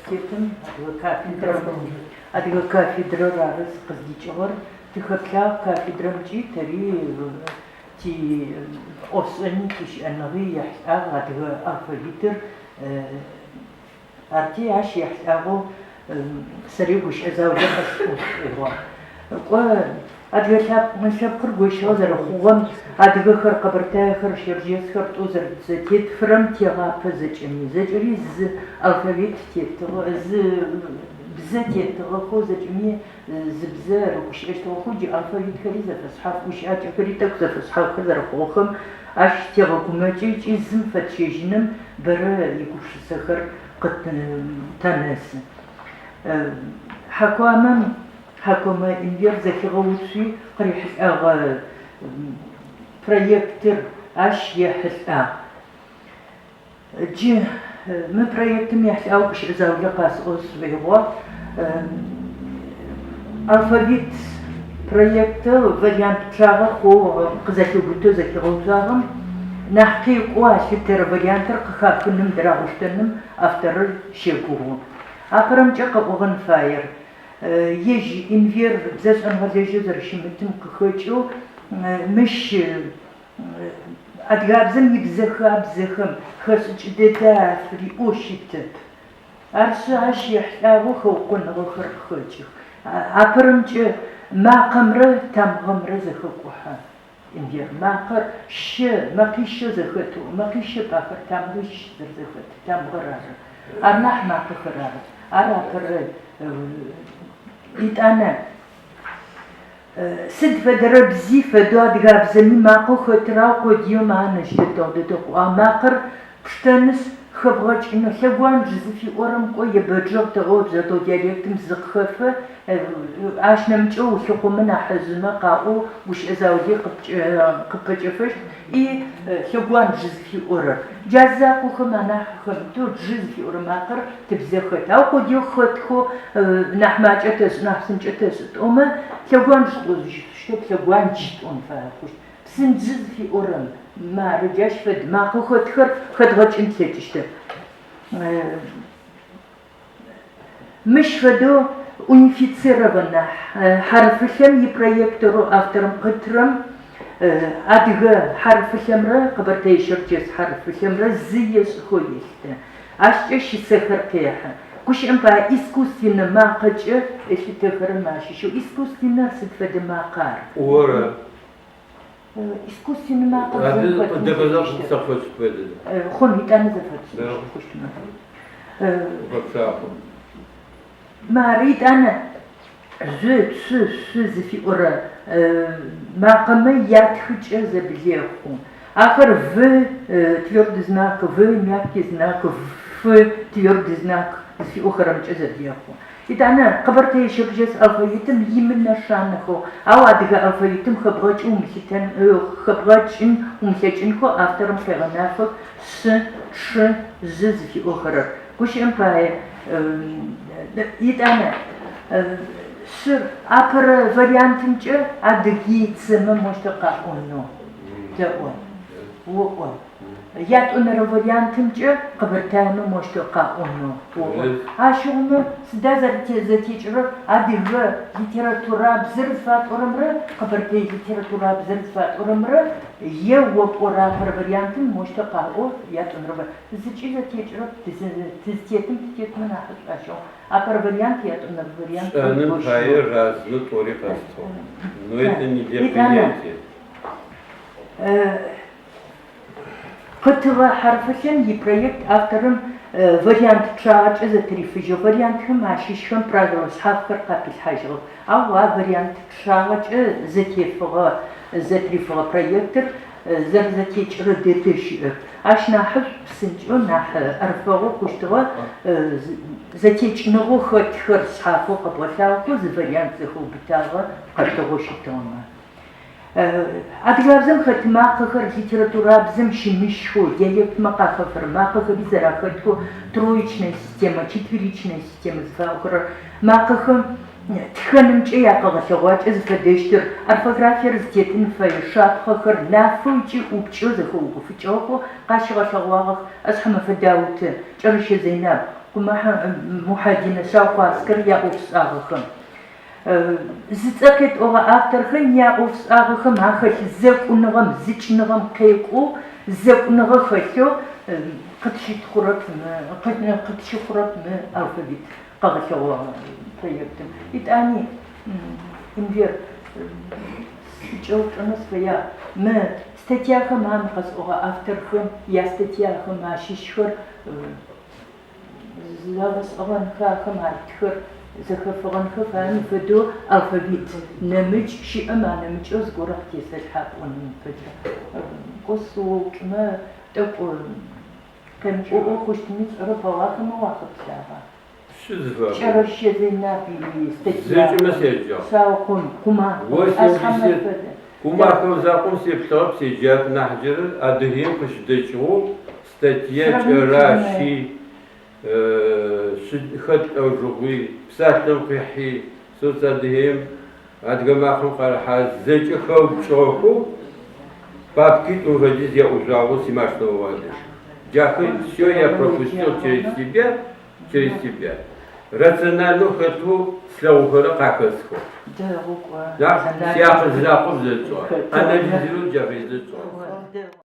университетым адыгэ кафедрэм, адыгэ кафедрэр ары сыкъыздикӏыгъэр. Тыхэплъагъ кафедрэмкӏи тэри тиӏофшӏэни тищыӏэныгъи ехьылӏагъ адыгэ алфавитыр. Арти ащ ехьылӏагъэу сэри гущыӏэ заулэ къэсӏо сшӏоигъуагъ. Кӏо, адыгэ лъэпкъыр гощыгъэ зэрэхъугъэм, адыгэхэр, къэбэртаехэр, щэрджэсхэр тӏоу зэрэтфырэм тегъапэ зэкӏэми. Зэкӏэри зы алфавит тетыгъэ, зы бзэ тетыгъэхэу зэкӏэми зы бзэ рыгущыӏэщтыгъэхэу джы алфавитхэри зэфэшъхьаф, гущыӏакӏэхэри тӏэкӏу зэфэшъхьафхэр зэрэхъугъэхэм ащ тегъэгумэкӏы ыкӏи зым фэтщэжьыным бэрэ игупшысэхэр къытэнэсы. Хьакуамэм Хьакомэ Инвер зэхигъэуцуи къырихьылӏэгъэ проектыр ащ ехьылӏагъ. Джы мы проектым ехьылӏагъэу гущыӏэ заулэ къасӏо сшӏоигъо. Алфавит проектэу вариант пчъагъэ хъоу къызэлъиубытэу зэхигъэуцуагъэм нахь къекӏоу алъытэрэ вариантыр къыхахыным, дырагъэштэным авторыр щэгугъы. Апэрэмкӏэ къэӏогъэн фаер, ежь Инвер бзэшӏэныгъэлэжьэу зэрэщымытым къыхэкӏэу мыщ Адыгабзэм ибзэ хабзэхэм хэшӏыкӏ дэдэ афыриӏэу щытэп. Арышъы, ащ ехьылӏагъэу хэукъоныгъэхэр къыхэкӏых. Апэрэмкӏэ, макъэмрэ тамыгъэмрэ зэхэкӏухьэ. Инвер, макъэр щэ, мэкъищэу зэхэтэу, мэкъищэп ахэр, тамыгъищ зэрэзэхэт, тамыгъэр ары. Ар нахь макъэхэр ары. Ар апэрэ. Етӏанэ. Сыд фэдэрэ бзи фэдэу адыгабзэми макъэу хэтыр ау къодыеу мэхьанэщт дэгъу дэдэу къыӏуагъ. Макъэр пштэнышъ, хэбгъэкӏынэу, лъэгуандж зыфиӏорэм кӏо ебэджыгъ тэӏо бжъэдыгъу диалектым зы къыхэфэ, ащ нэмыкӏэу улъыхъумэ нахьыжъымэ къаӏоу гущыӏэ заули къыппэкӏэфэщт, и лъэгуандж зыфиӏорэр. Джа закъохэм анахь хэмытэу джы зыфиӏорэ макъэр тыбзэ хэт. Ау къодыеу хэтхэу нахь макӏэ тэшӏы, нахь псынкӏэ тэшӏы тӏомэ, лъэгуандж тӏожьышъущтэп, лъэгуандж тӏон фае хъущт. Псынджы зыфиӏорэм, мары, джащ фэд, макъэу хэтхэр хэдгъэкӏын тлъэкӏыщтэп. Мыщ фэдэу унифицированнэ хьарыфылъэм ипроектэу авторым къытырэм адыгэ хьарыфылъэмрэ къэбэртэе-щэрджэс хьарыфылъэмрэ зы ешӏыхэу елъытэ. Ащкӏэ щысэхэр къехьы. Гущыӏэм пае искусственнэ макъэкӏэ ылъытэхэрэм ащыщэу искусственнэр сыд фэдэ макъа ар? Ора? Искусственнэ макъэ бзэм хэтын ылъэкӏыщтэп. Хъун, етӏанэ зэфэтшӏыщт хъущтмэ. Мары етӏанэ жъу, цу, шъу зыфиӏорэ макъэмэ ятхыкӏэ зэблехъу. Ахэр в, твердый знак, в, мягкий знак, ф, твердый знак зыфиӏохэрэмкӏэ зэблехъу. Етӏанэ, къэбэртэе-щэрджэс алфавитым имынэшанэхэу, ау адыгэ алфавитым хэбгъэкӏын умылъытэн, хэбгъэкӏын умылъэкӏынхэу авторым къегъэнафэх шъы, чъы, жъы зыфиӏохэрэр. Гущыӏэм пае, етӏанэ, шъыр апэрэ вариантымкӏэ адыгейцэмэ моущтэу къаӏонэу тэӏо, оӏо. Ятӏонэрэ вариантымкӏэ къэбэртаемэ моущтэу къаӏонэу оӏо. Ащыгъумэ сыда зэрэзэтекӏырэр адыгэ литературабзэр зыфатӏорэмрэ къэбэртэе литературабзэр зыфатӏорэмрэ е о пӏорэ апэрэ вариантым моущтэу къаӏо, ятӏонэрэ зыкӏи зэтекӏырэп, тызтетым тытетмэ нахьышӏу ащыгъум. Апэрэ вариант, ятӏонэрэ вариант Шӏэным пае разнэу тӏори къэстыгъ. Но это не для принятия. Къытыгъэ хьарыфылъэм ипроект авторым вариант пчъагъэкӏэ зэтырифыжьыгъ, вариантхэм ащыщхэм правилэ шъхьафхэр къапилъхьажьыгъэх. Ау а вариант пчъагъэкӏэ зэтефыгъэ зэтырифыгъэ проектыр зэрэзэтекӏырэ дэдэ щыӏэп. Ащ нахьышӏу псынкӏэу, нахь ӏэрыфэгъоу хъущтыгъэ зэтекӏыныгъэу хэтхэр шъхьафэу къэбгъэлъагъохэу зы вариант зэхэубытагъэ къэтыгъэу щытыгъэмэ. Адыгабзэм хэт макъэхэр литературабзэм щымыщхэу, диалектмэ къахэфэрэ макъэхэри зэрахэтхэу троичная система, четверичная система зыфаӏохэрэр макъэхэм тхэнымкӏэ якъэгъэлъэгъуакӏэ зыфэдэщтыр, орфографиер зытетын фэе шапхъэхэр нафэу ыкӏи ӏупкӏэу зэхэугуфыкӏыгъэхэу къащыгъэлъэгъуагъэх ӏэшъхьэмэфэ Даутэ, Кӏэрэщэ Зэйнаб. Къумэхьэ Мухьадинэ, Шъаукъо Аскэр яӏофшӏагъэхэм. Зыцӏэ къетӏогъэ авторхэм яӏофшӏагъэхэм ахэлъ зэкӏуныгъэм, зыкӏыныгъэм къекӏоу, зэкӏуныгъэ хэлъэу къытщытхъурэп мы, къытщыхъурэп мы алфавит къэгъэлъэгъогъэ проектым. Итӏани, Инвер, сыкӏэупчӏэнэу сыфэягъ, мы статьяхэм ам къэсӏогъэ авторхэм ястатьяхэм ащыщхэр Зэгъэшӏэгъэнхэ ахэм арытхэр зэхэфыгъэнхэ фаем фэдэу алфавит нэмыкӏ щыӏэм анэмыкӏэу зыгорэ къытесэлъхьа пӏоным ыпэкӏэ. Кӏо сыоупчӏымэ тӏэкӏу къемыкӏуӏоу хъущтми сшӏэрэп, ау ахэмэ уахэплъагъа? Шъы зыфаӏо. Кӏэрэщэ Зэйнаб истатья Зэкӏэмэ седжагъ. Шъаукъом, Къумахуэм, О ӏэшъхьэмэ фэдэ. Къумахуэ закъом сеплъыгъэп, седжагъэп нахь джыры Адыгеим къыщыдэкӏыгъэу статья Кӏэращи, хэт лӏэужыгъуи, псалъэм къихьи, Соц Адыгеим, Адыгэ макъэм къарыхьа зэкӏэ хэупкӏыгъэхэу папкитӏум фэдиз яӏужъуагъэу симашинэ уадэжь. Джахэр все я пропустил через себя, через себя. Рациональнэу хэтэу слъэгъухэрэр къахэсхыгъ. Дэгъу кӏо. Нахь сиакъыл закъом зэкӏыгъэ. Анализирэу джа фэдиз зэкӏыгъэ. Дэгъу.